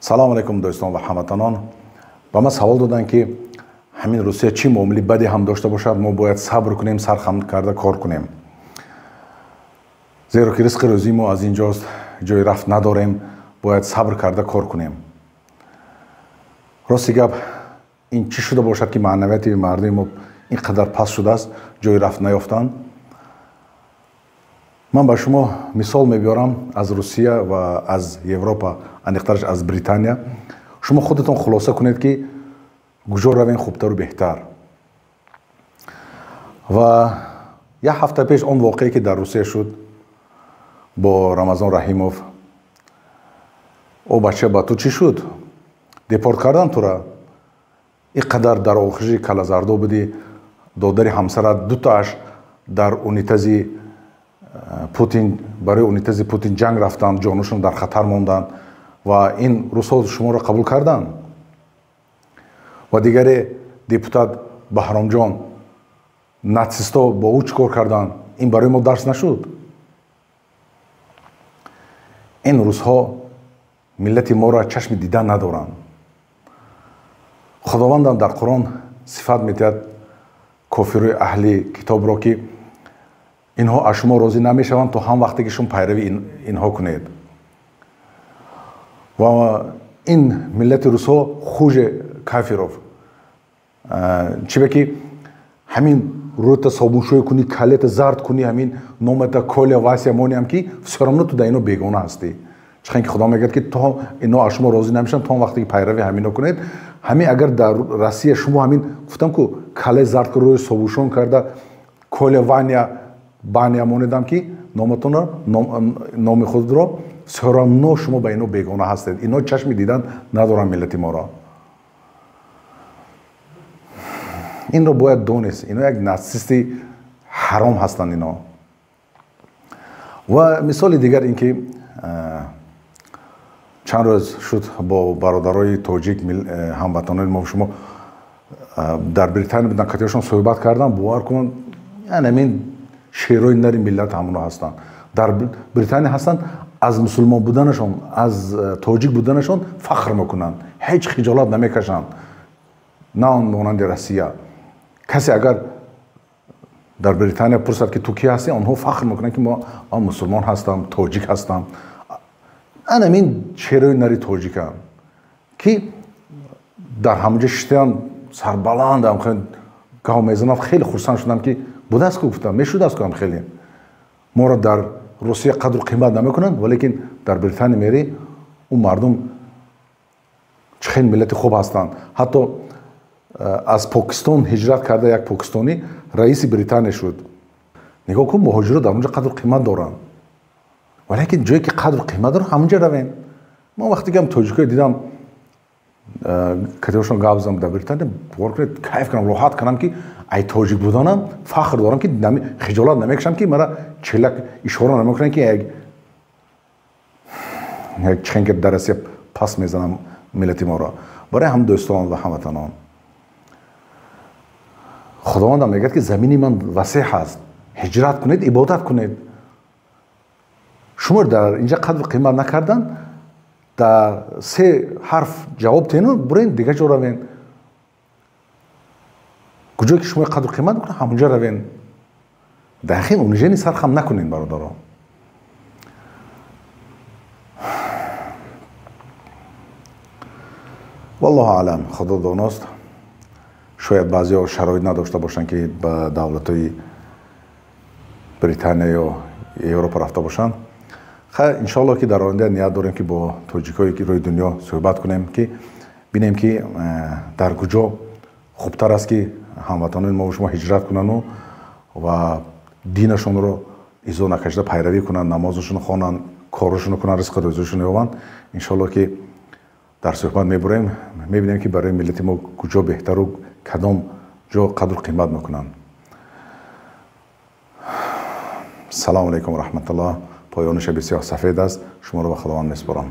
Салом алейкум дӯстон ва ҳамватанон. Ба ман савол доданд, ки ҳамин Русия чӣ муомилаи баде ҳам дошта бошад, мо бояд сабр кунем, сархам карда кор кунем. Зеро ки ризқи рӯзии мо аз инҷост, ҷои рафт надорем, бояд сабр карда кор кунем. Рости гап, ин чӣ шуда бошад, ки маънавияти мардуми мо ин қадар паст шудааст, ҷои рафт наёфтанд? Ман ба шумо мисол мебиёрам аз Русия ва аз Европа, аниқтараш аз Британия. Шумо худатон хулоса кунед, ки куҷо равем хубтару беҳтар. Ва як ҳафта пеш он воқеае, ки дар Русия шуд бо Рамазон Раҳимов. О бача, ба ту чӣ шуд? Депорт кардан тура? Ин қадар дар оғӯши калазардо будӣ, додари ҳамсарат дутааш дар унитази Путин, барои унитази Путин ҷанг рафтанд, ҷонушон дар хатар монданд ва ин русҳо шуморо қабул карданд. Ва дигаре депутат Баҳромҷон, натсистҳо бо ӯ чӣ кор карданд? Ин барои мо дарс нашуд? Ин русҳо миллати моро чашми дидан надоранд. Худовандам дар Қуръон сифат медиҳад кофирои аҳли китобро, ки инҳо аз шумо розӣ намешаванд то ҳам вақте ки шумо пайравии инҳо кунед. Ва ин миллати русҳо хуже кафиров. Чӣ бе ки ҳамин рӯта собуншӯй кунӣ, калета зард кунӣ, ҳамин номата Коля, Вася монеам, ки всё равно ту дар ино бегона ҳастӣ. Чӣ ки Худо мегӯяд, ки то ино аз шумо розӣ намешаванд то он вақте ки пайравии ҳамино кунед. Ҳамин агар дар Россия шумо ҳамин гуфтам ку кале зард рӯи собуншон карда Коля, Ваня, Баня монедам, ки номатонро, номи худро, всё равно шумо ба ино бегона ҳастед. Ино чашми дидан надоранд миллати моро. Инро бояд донист. Ино як нацисти ҳаром ҳастанд ино. Ва мисоли дигар ин ки чанд рӯз шуд бо бародарои тоҷик, ҳамватанони мо шумо дар Британия буданд, катиашон суҳбат кардам, бовар кун, ҳамин шерои нари миллат ҳамоно ҳастанд. Дар Британия ҳастанд, аз мусулмон буданашон, аз тоҷик буданашон фахр мекунанд, ҳеҷ хиҷолат намекашанд. На он монанди Россия. Касе агар дар Британия пурсад, ки ту кӣ ҳастӣ, онҳо фахр мекунанд, ки ман мусулмон ҳастам, тоҷик ҳастам. Анамин шерои нари тоҷиканд, ки дар ҳамонҷо шиштаанд сарбаланд, гав мезананд. Хеле хурсанд шудам, ки будааст ку, гуфтам, мешудааст ку ҳам хеле. Моро дар Русия қадру қимат намекунанд, валекин дар Британия мерӣ, он мардум чӣ хел миллати хуб ҳастанд. Ҳатто аз Покистон ҳиҷрат карда як покистонӣ раиси Британия шуд. Нигоҳ кун, муҳоҷиро дар онҷо қадру қимат доранд. Валекин ҷое ки қадру қимат доранд, ҳамонҷо равем. Ман вақте ки ҳам тоҷикое дидам, катиошон гап задам дар Британия, бовар кунед, кайф кардам, роҳат кардам, ки ай тоҷик буданам фахр дорам, ки хиҷолат намекашам, ки мара челак ишора намекунанд, ки як чӣ дар Россия пас мезанам миллати моро. Барои ҳам дӯстон ва ҳамватанон, Худовандам мегӯяд, ки замини ман васеъ ҳаст, ҳиҷрат кунед, ибодат кунед. Шумо дар инҷа қадру қимат накардан, дар се ҳарф ҷавоб тену бурен дигар ҷо равен. Куҷое ки шумо қадру қимат мекунед, ҳамонҷо равен. Дар хин унижени сархам накунед, бародарон. Валлоҳу аълам, Худо доност. Шояд баъзеҳо шароит надошта бошанд, ки ба давлатҳои Британия ё Европа рафта бошанд. Хайр, иншоаллоҳ, ки дар оянда ният дорем, ки бо тоҷикҳое ки рӯи дунё суҳбат кунем, ки бинем, ки дар куҷо хубтар аст, ки ҳамватанони мо шумо ҳиҷрат кунану ва динашонро изо накашида пайравӣ кунанд, намозашонро хонанд, корашонро кунанд, ризқу рӯзишонро ёбанд. Иншоаллоҳ, ки дар суҳбат мебурем, мебинем, ки барои миллати мо куҷо беҳтару кадом ҷо қадру қимат мекунанд. Салому алайкум ва раҳматуллоҳ. Поёни шаби сиёҳ сафед аст. Шуморо ба Худованд месупорам.